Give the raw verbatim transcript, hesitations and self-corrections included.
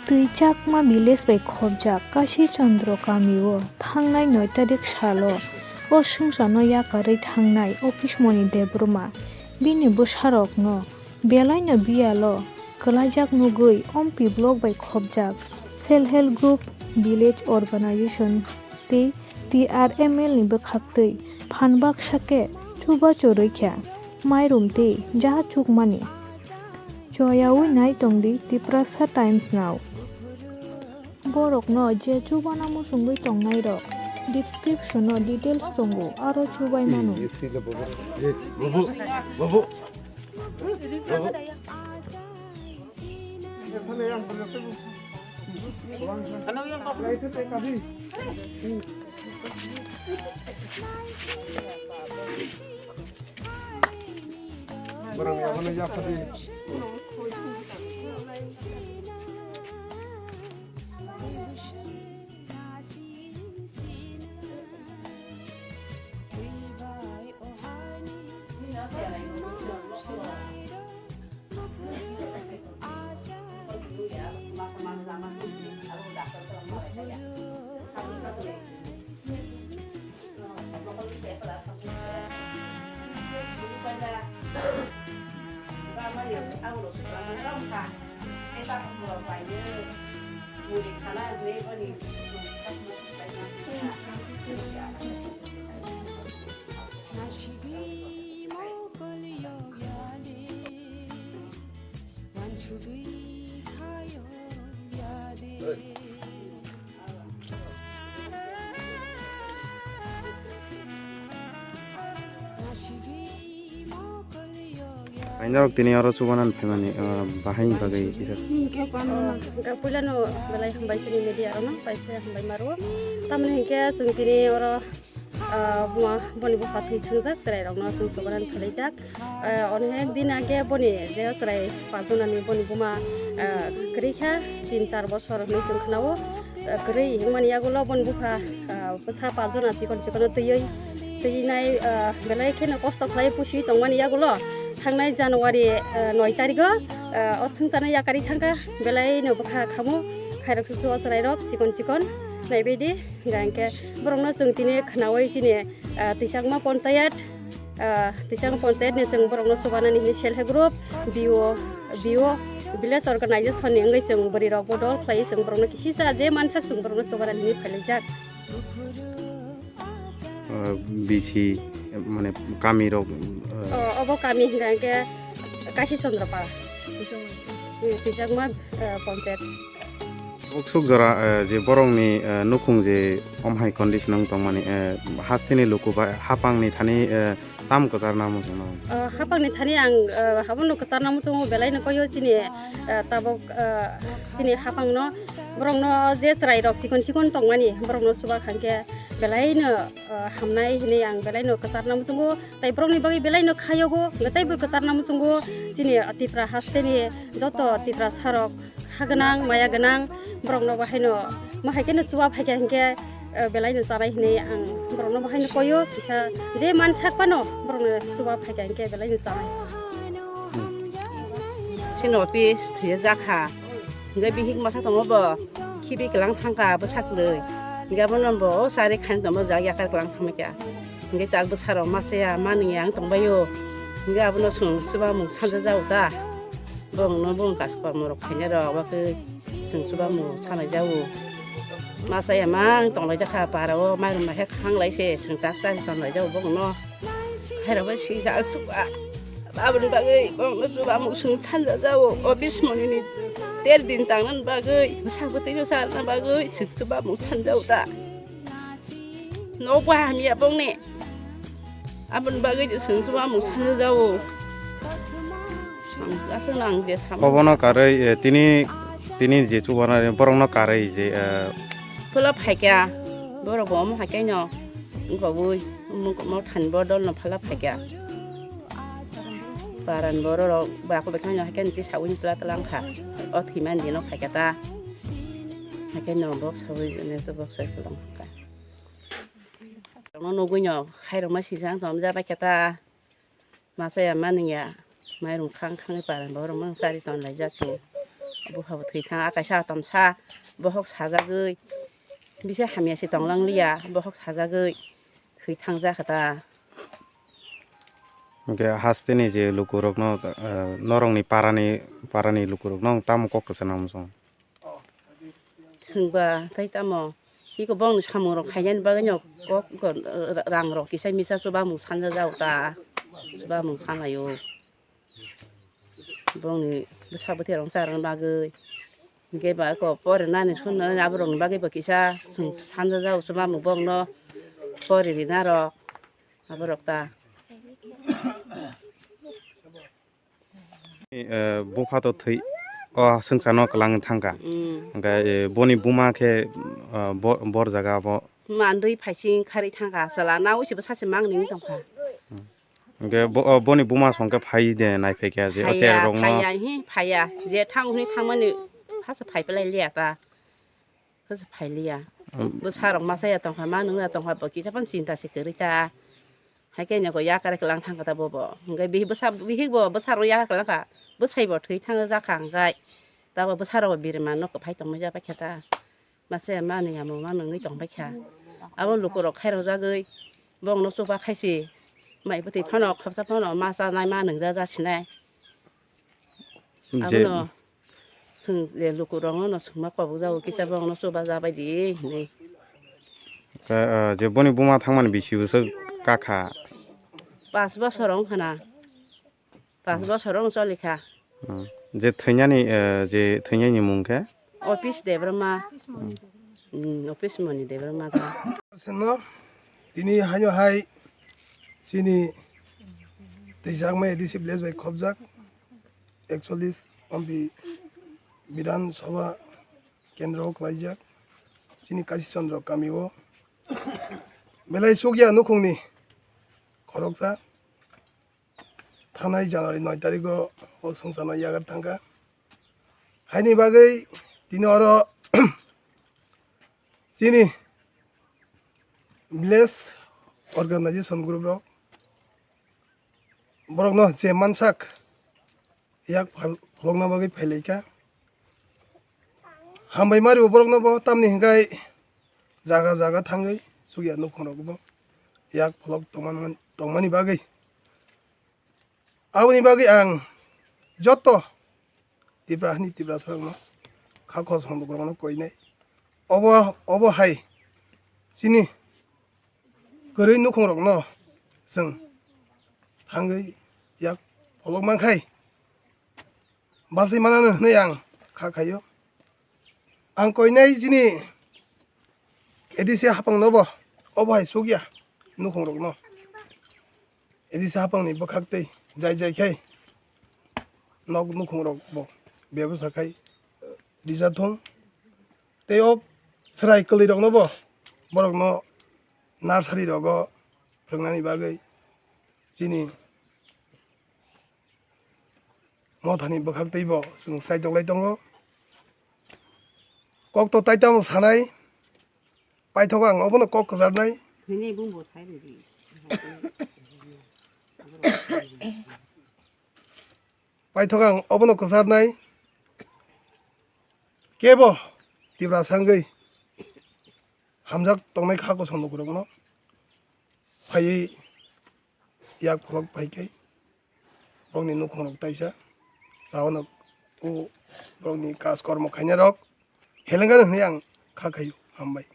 Twi Chakma village bai khopjak Kashi Chandra kamio thangnai noi tarik salo o swngcharno yakarwi thangnai Office Moni Debbarma, bini bwsarokno belaino biyalo kwlaijak nugwi Ompi block bai khopjak Self Help Group, Village Organization tei T R M L ni bwkhaktwi phan baksa khe chubachu rwikha mairum tei jaha chukmani. Choyaui nai tongdi Tiprasa Times Now. Borokno je chubana muchungwi tongnairok description-o details tongo, aro chubai mano. Ainarok tini oro chubanan phaimani, ah, bahai bagwi kisa. Hingke puilano belai hambai chini media rokno, pai khe hambai maro. Tamoni hingke chwng tini oro, ah, buma, boni bupha thwi thwngjak, chwrairokno chwng chubanan phailaijak. Ah, onek din age boni je chwrai pajunani boni buma, ah, kwrwi kha, tin char bosor hinwi chwng khwnao. Ah, kwrwi hingmani yagulo boni bupha, ah, bwsa pajuna chikon chikono twiwi, twiwi nai, ah, belai kheno kosto khlai pusi tongmani yagulo thangnai January, ah, noi tarigo, ah, o swngcharno yakarwi thangkha, belaino bwkha khamu khairok susu o chwrairok chikon chikon naibaidi. Hingkha hingke borokno chwng tini khwnaui chini, ah, Twichakma Ponchayat, ah, Twichakma Ponchayat ni chwng borokno chubanani hini Self Help Group, B O, B O, Village Organization ni wngwi chwng bwrwi rok bodol khlaiwi chwng borokno kisisa je mansak chwng borokno chubanani hini phailaijak. Ah, B C, mane, kami rok, ah. O, obo kami hingkha hingke Kashi Chandra Para. Hmm, Twichakma, ah, Ponchayat. Uksuk jora, eh, je borokni, eh, nukhung je omhai condition wng tongmani, eh, hasteni luku ba hapangni thani, eh, tam kwcharna muchungno? Eh, hapangni thani ang, eh, habuno kwcharna muchungo belaino koyo chini, eh, tabuk, eh, chini hapangno borokno je chwrairok chikon chikon tongmani borokno chuba khankhe belaino, eh, hamnai hinwi ang belaino kwcharna muchungo. Tai borokni bagwi belaino khayogo, hwnkhe teibo kwcharna muchungo chini Tipra hasteni joto Tiprasarok ha gwnang, maya gwnang, borokno bahaino, ma hai kheno chuba phaikha hinkhe, eh, belaino chanai hinwi ang borokno bahaino koyo, kisa je mansak phano borokno chuba phaikha hinkhe belaino chanai. Chini office thwiya jakha, hinkhe bihik masa tongo bo, khibi kwlang thangkha bwsa kwrwi, hinkhe abono bo o chari khaina tongma jak yakar kwlang thangkha. Hinkhe tak bwsarok masa ya, manwi ya wng tongbaio. Hinkhe abono chwng chubamung sanja jago ta. Borokno bong kasu kormo rok khainai rok, abo khe chwng chubamung sanai jago. Masa ya mang tonglai jakha para o, mairum bai khe khanglai se, chwng tak chari tonglai jago borokno. Khairok bai swijak chuba. Aboni bagwi borokno chubamung chwng sanja jago. O bismoni ni ter din tangnani bagwi, bwsa bwtwi no charwna bagwi chwng chubamung sanja jago ta. Nokbo hamya bongni. Aboni bagwi je chwng chubamung sanja jago. Ang aswk nang je sama. Obono karwi, eh, tini, tini je chubana borokno karwi je, eh, phola phaikha. Borok bo omo haikhe no wngkha bui, omo thani bodol no phala phaikha. Paran borok rok ba khe bai khe no haikhe no twi sawi tla tla wngkha. O thwimani dino phaikha ta. Haikhe no bok sawi ne to bok sai kolong kha. Rokno nugwi no khairokma sijak tong ja bai khe ta. Masa ya manwi ya. Mairum khang khangwi paran borok mang chari ton lai ja se. Bupha bo thwi thang, a kaisa atom sa, bohok sajagwi, bisa hamya se tonglang liya, bohok sajagwi thwi thang jakha ta. Hwnkhe hasteni je lukurokno, eh, norokni parani, parani lukurokno nwng tamo kok kwchana muchung? Thwngba tai tamo, iko bongni samungrok khainani bagwino kok, iko, eh, rangrok kisa misa chubamung sanja jao ta, chubamung sanaio. Bongni bwsa bwtwi rok charwna bagwi. Hwnkhe ba eko porinani sunnani aborokni bagwi bo kisa chwng sanja jao chwng mamung bongno pori rinarok aborok ta. Eh, bupha to thwi, o swngcharno kwlangwi thangkha. Mm. Hwnkhe, eh, boni buma khe, eh, bo-, bor jaga abo. Mandwi phaising kharwi thangkha, chwla naui se bwsa se mangni wng tongkha. Hwnkhe bo-, o, boni buma song khe phai de naiphai kha je o Phaiya, cherrokno. Phaiya, hi, phaiya. Je thang hwnwi thangmani hasa phai phlai liya ta. Hasa phai liya. Um. Bwsarok masa ya tongkha, ma nung ya tongkha, bo kisa phano chinta se kwrwi ta. Hai khe nokho yakar kwlang thangkha ta bobo. Hwnkhe bihik bwsa, bihik bo bwsarok yakar kwlang kha. Bwsai bo thwi thang jakha hwnkhe. Tabo bwsarok bo birma nokho phai tongma ya paikha ta. Masa ya manwi amo ma nungwi tong paikha. Abo lukurok khairok jagwi bongno chuba khaisi. Mai bwtwi phano khopsa phano ma chanai ma nungja ja sinai. Je Abono chwng je lukurokno no chwngma kobok jago kisa bongno chuba ja baidi hinwi. Ka-, ah, je boni buma thangmani bisi bwswk kakha? Pas bosor wng khana. Pas bosor wng cholikha. Hmm. Je thwinani, eh, je thwinani mung khe? Office Debbarma. Hmm. Hmm, Office Moni Debbarma ta. Seno, tini haino hai chini twijak mai A D C village bai khobjak ekchollis ompi Bidhan Sabha kendro o kwlaijak chini Kashi Chandra kami o belai sukya nukhungni khoroksa. Thanai January noi tarikgo o swngcharno yagar thangkha. Haini bagwi tini oro chini village organization group rok borokno je mansak yak phal-, pholokna bagwi phailaikha. Hambai mari bo borokno bo tamni hwnkhe jaga jaga thangwi sukya nukhungrokbo yak pholok tongman-, tongmani bagwi. Aboni bagwi ang joto Tipra hani Tiprasarokno kha khosong rokno koinai. Obo, obo hai chini kwrwi nukhungrokno chwng thangwi yak pholok mankhai. Bachai manano hwnwi ang kha khaio. Ang koinai chini A D C hapangnobo obo hai sukya nukhungrokno. A D C hapangni bwkhak tei jai jai khai nok nukhungrokbo bebasa khai rijathung. Tei o chwrai kwlwiroknobo borokno nursery rogo phwrwngnani bagwi chini mothani bwkhak teibo chwng chaitok lai tongo. Kok to tai tamo sanai, paithok ang obono kok kwcharnai. Thwinai bumbo sai rwdi. Paithok ang obono kwcharnai. Kebo Tiprasa wngwi hamjak tongnai kha kosom lukurokno phaiwi yak pholok phai khe borokni nukhungrok taisa chawano o borokni kaj kormo khainai rok helengano hwnwi ang kha khaio. Hambai.